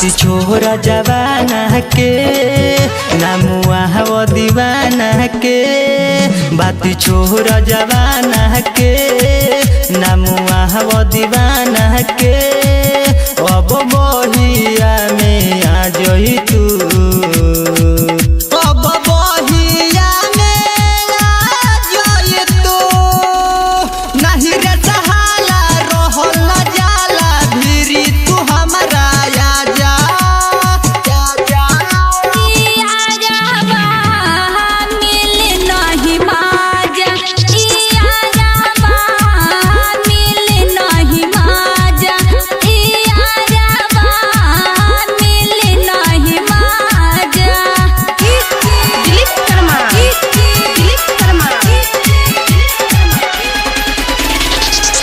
बाती छोरा जवाना के नामुआ हो दीवाना के। बाती छोरा जवाना के नामुआ हो दीवाना के। अब बहिया में आ जई तू, अब बहिया में आ जई तू। नहीं रे सहाला रहल न जाला भिरी तू हमरा आ जा, आ जा। दिलीप शर्मा, दिलीप शर्मा,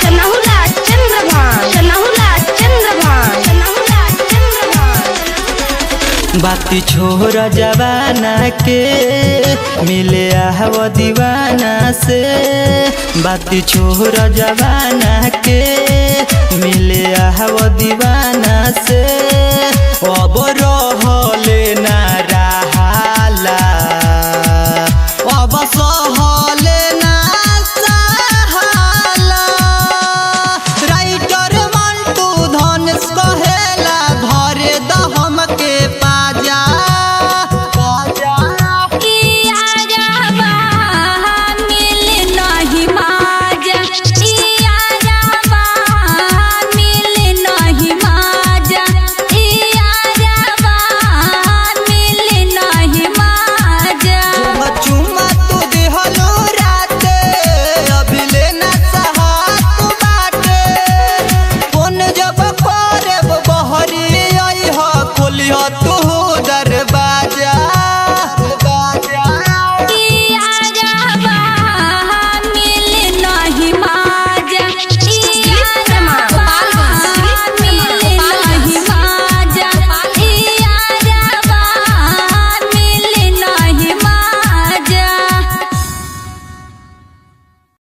सनहुला चंद्रभान, सनहुला चंद्रभान, सनहुला चंद्रभान। बाती छोरा जवाना के मिले आव दीवाना से। बाती छोरा जवाना के मिले आव दीवाना से। अब रहले ना